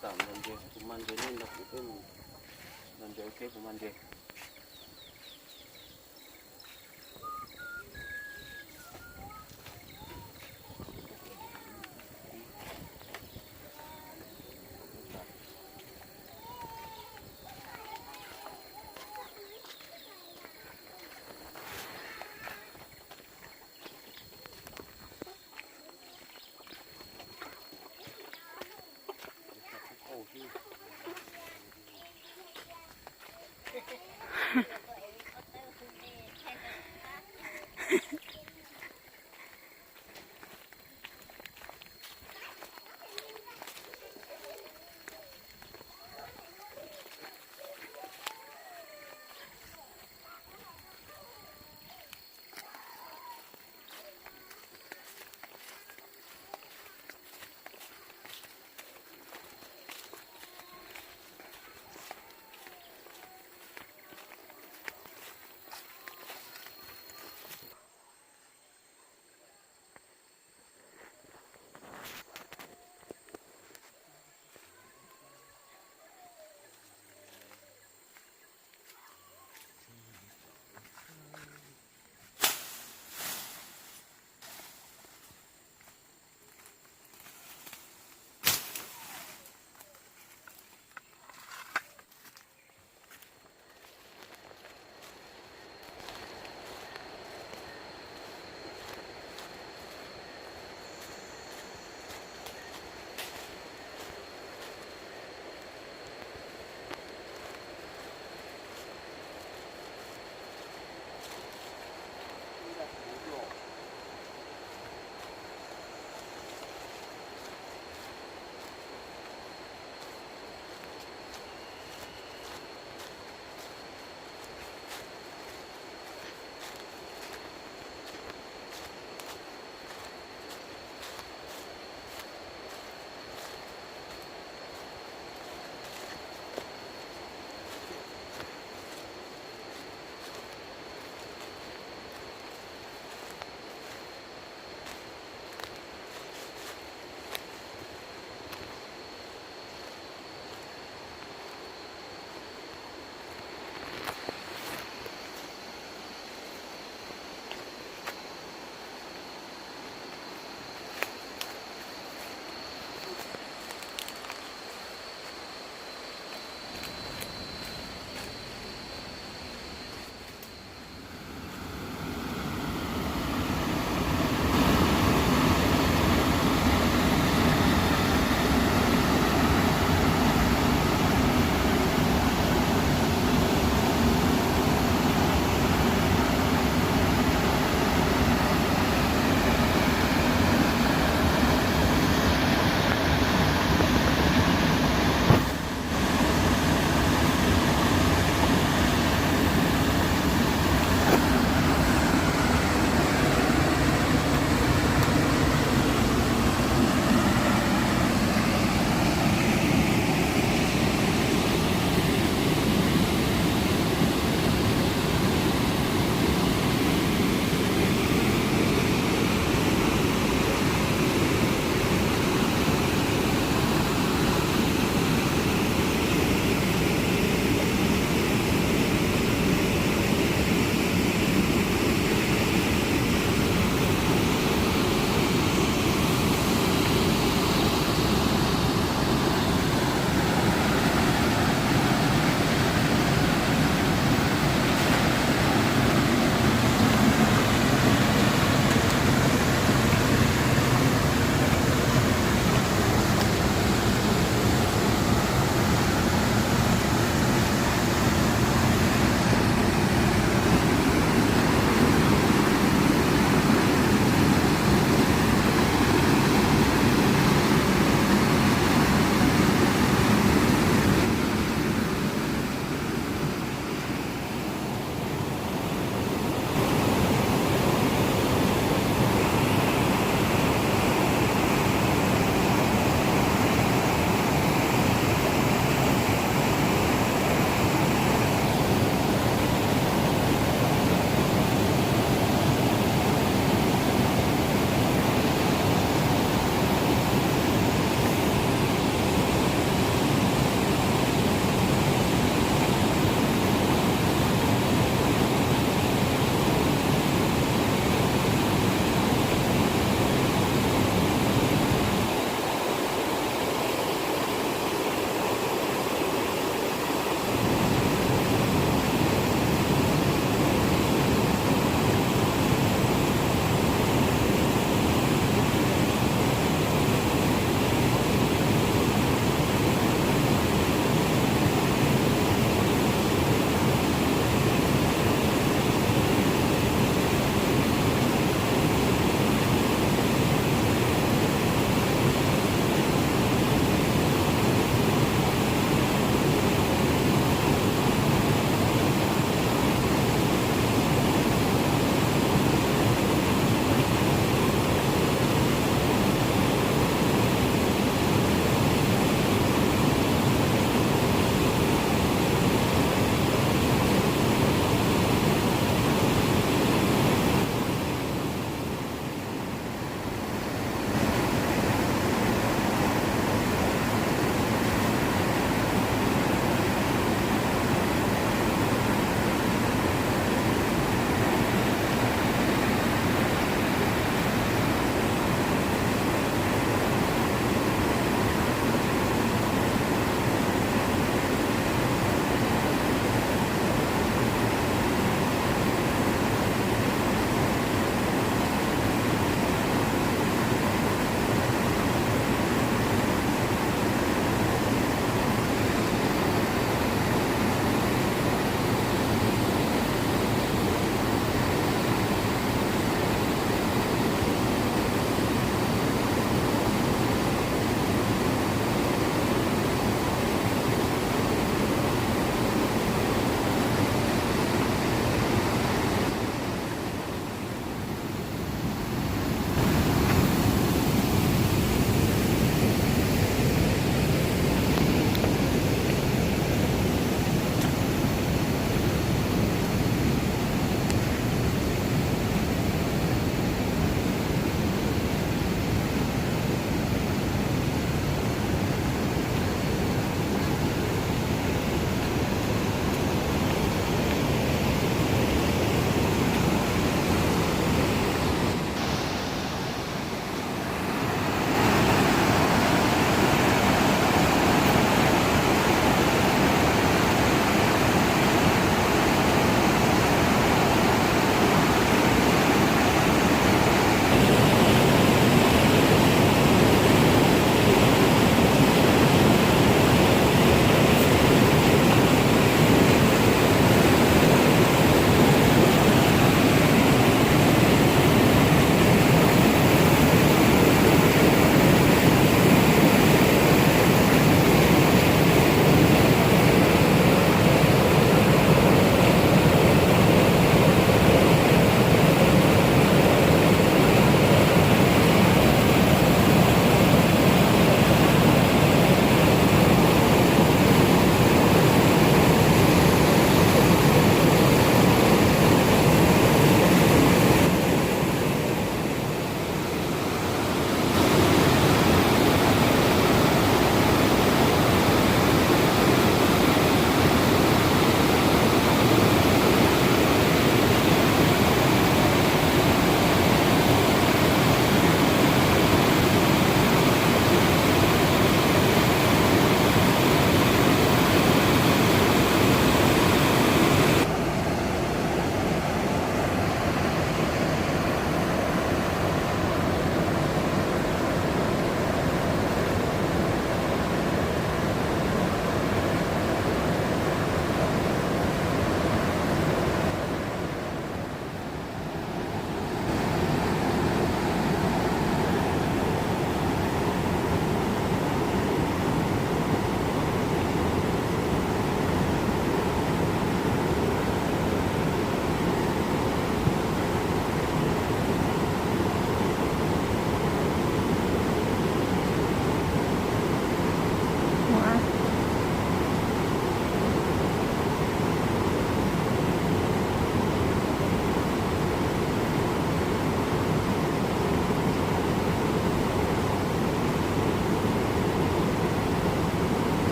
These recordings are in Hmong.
Tam nrog ntses, kuv mas ntses nej nrog kuv peb mus nrog ntses ua ke, kuv mas ntses.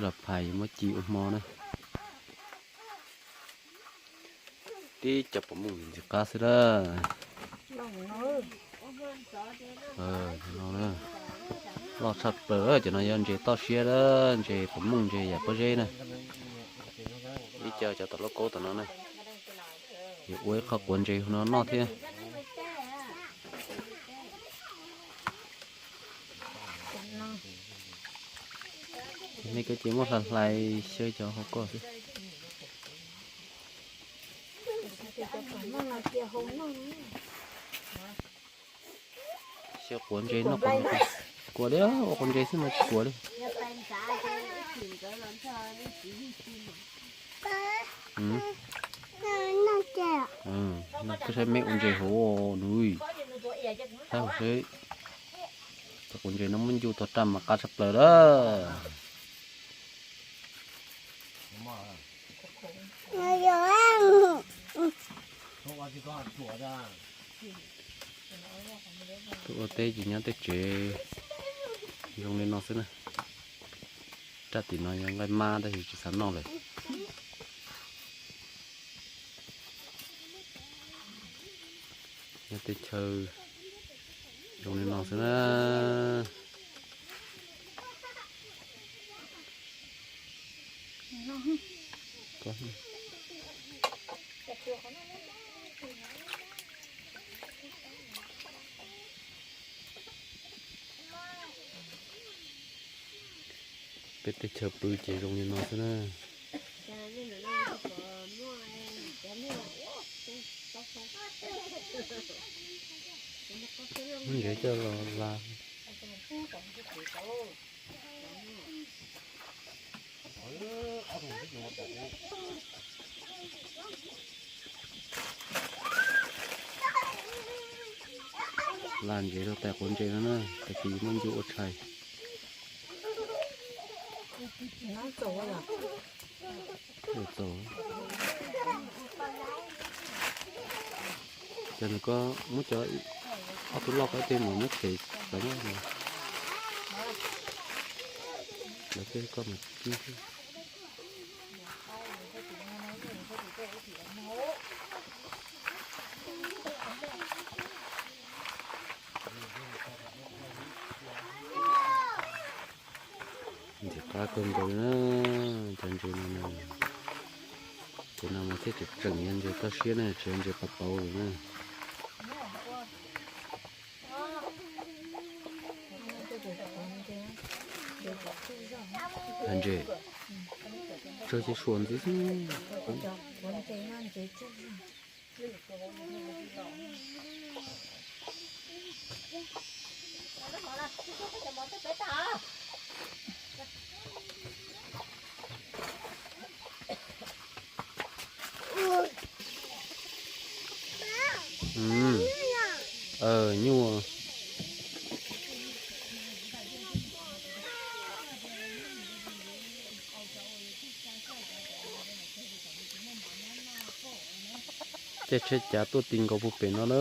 Los phais yuav muab ci ua hmo na. Tib co pom mooj ntxim qab xwb lawm. Loj tshaj plaws, cov no yog ntses toj siab, ntses pom mooj, ntses yam pob zeb na. Ib co cov tom lauj kaub tom no na, yuav ua ib qho quav ntses no noj thiab. Nej koj cia muab hlais hlais xyaw cov hauv koj xwb. Xyaw quav ntses noj, quav ntses, kuam li, ua quav ntses xwb mas tsis kuam li. Koj saib me ua ntses hauv nws, saib hauv seb, cov quav ntses no muab ncu tog raj mas qab tshaj plaws lawm. Tuaj ua teb ces nyob tej tsev zoo li no xwb na. Raj tim no yog nqaij mab tab sis tsis xav noj lawm. Nyob tej chaw zoo li no xwb na. Peb teb chaws pw ces zoo li no xwb na. Nkev coj los la. La ntses rau tais quav ntses no na, tag kis muab ncu ua tshais. Ces nws koj muab cov ob tug loj ko tej mus muab them tov nyob, lawv tej koj mus kib xwb. Ntxim qab kawg nkaus li na, cov ntses no na. Ces no mas thiaj tseem tseem yog ntses toj siab na, tsis yog ntses pov pauv lawm na. Ntses tsawg ces suam ntxiv xwb. Nyuaj. Caij tsheb cav tuaj ti nkaus puag pem no na.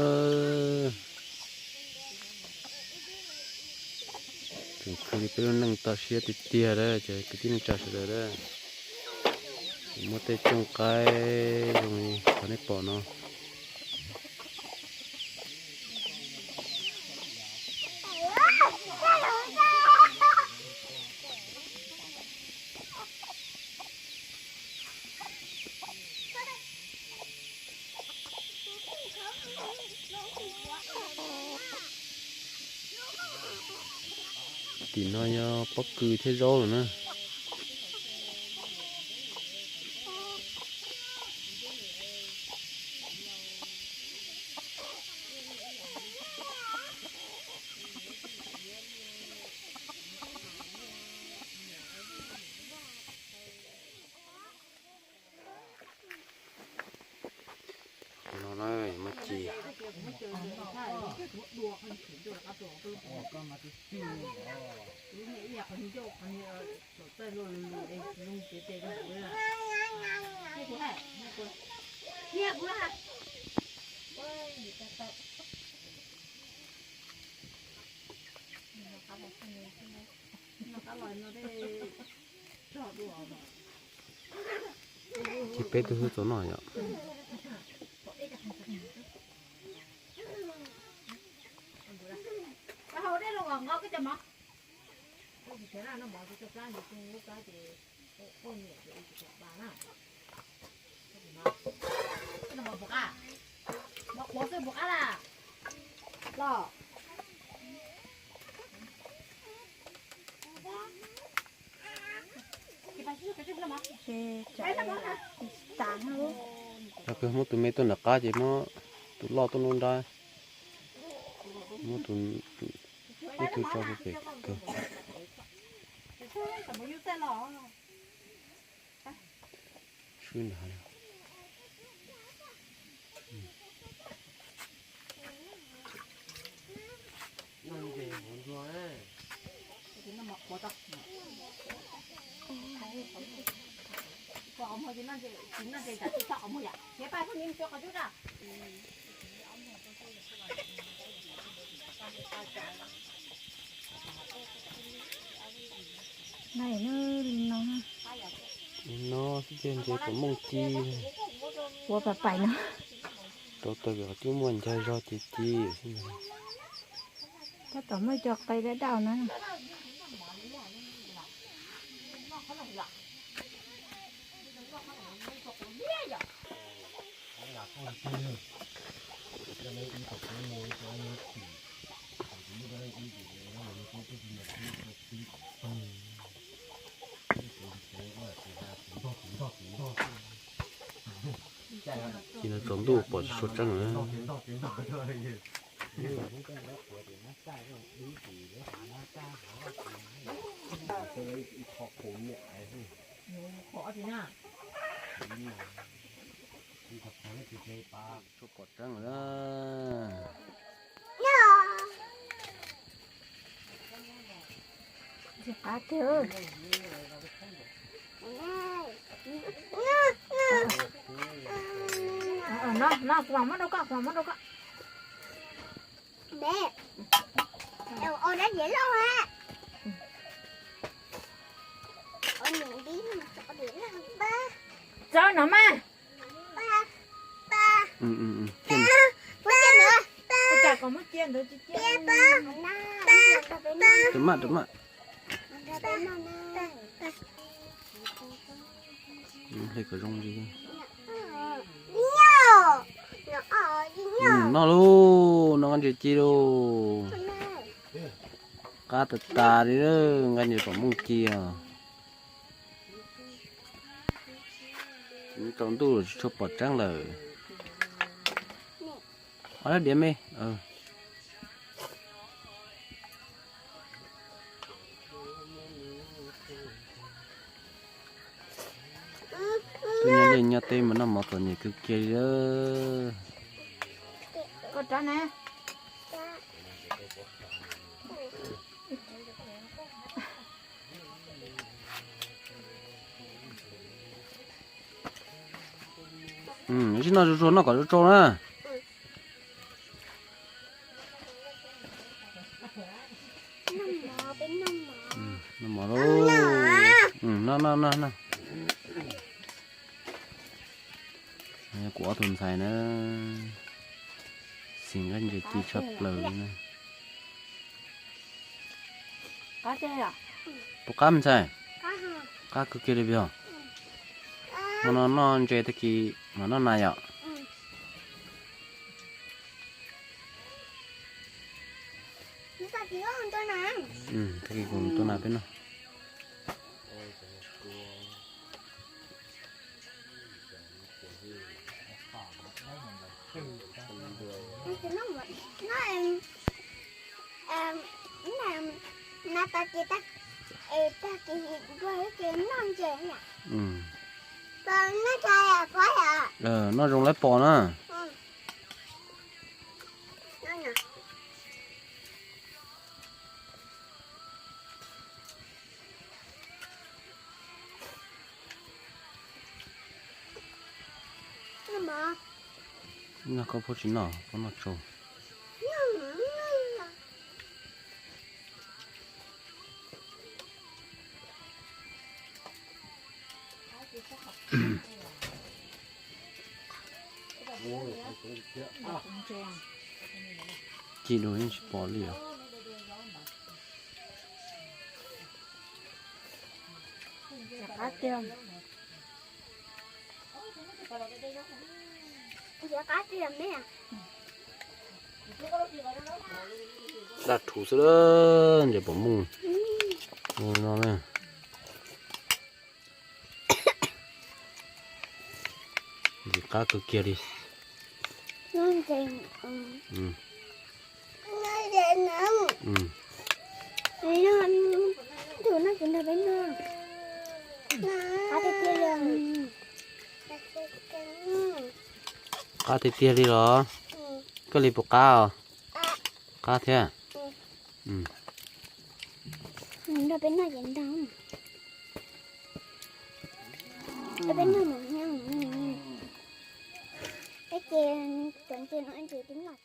Tseem khwv li peb lub neej toj siab tiag tiag na cov kwv tij neej tsa sawv daws na. Muab tej cooj qaib zoo li qhov nej pom no. Tim no yog pob kws thiab zaub lawm na. Tim no na, muaj ci. Ib peb tug xwb txaus noj yom. Tag kawg muab tus me tuaj nram qab ces muab tus loj tuaj nruab nrab, muab tus ib tug tso pem kawg. Swb nrad. Li no xwb thiaj ntses pom mooj ci. Ua pais pais no. Rau taws pem qhov cub muaj ncag zog ces ci xwb. Tab tom muaj cov qe dawb dauj na. Ces no tsaus ntuj pom tsis tshua tseeb na. Tshua pom tseeb lawm. No, no, kuv mam muab rau koj, kuv mam muab rau koj. Txawb no mas. Tus maj, tus maj. Hle kom zoo li. Noj lauj, noj nqaij ntses ci lauj. Qab tas tas li, nqaij ntses pom mooj ci os. Tsaus ntuj tsis tshua pom tseeb lawm. Ob lab diav me. Twb nyob liaj nyob teb mas noj mov txom nyem kawg kiag li. Sib noj zuj zus, noj kom tsau tsau na. Noj mov lauj. Noj noj noj noj. Kuv ob tug ntxhais na, xis nqaij ntses ci tshaj plaws li na. Puas qab me ntxhais? Qab kawg kiag li puas yog? Hmo no noj ntses, tag kis mam noj nas yom. Tag kis kuv mus tua nas peb noj. Noj zoo lawm pom na. Noj koj phob tsis noj, phob noj tsau. Ci dua yeej tsis pom li os. Daj rhuv xwb, ntshe pom muj no na. Ntxim qab kawg kiag li. Qab tiag tiag li los? Koj li puas qab os? Qab thiab. Nrog peb noj ces ntag. Peb noj mus, peb ces cov ntses no ces twb noj.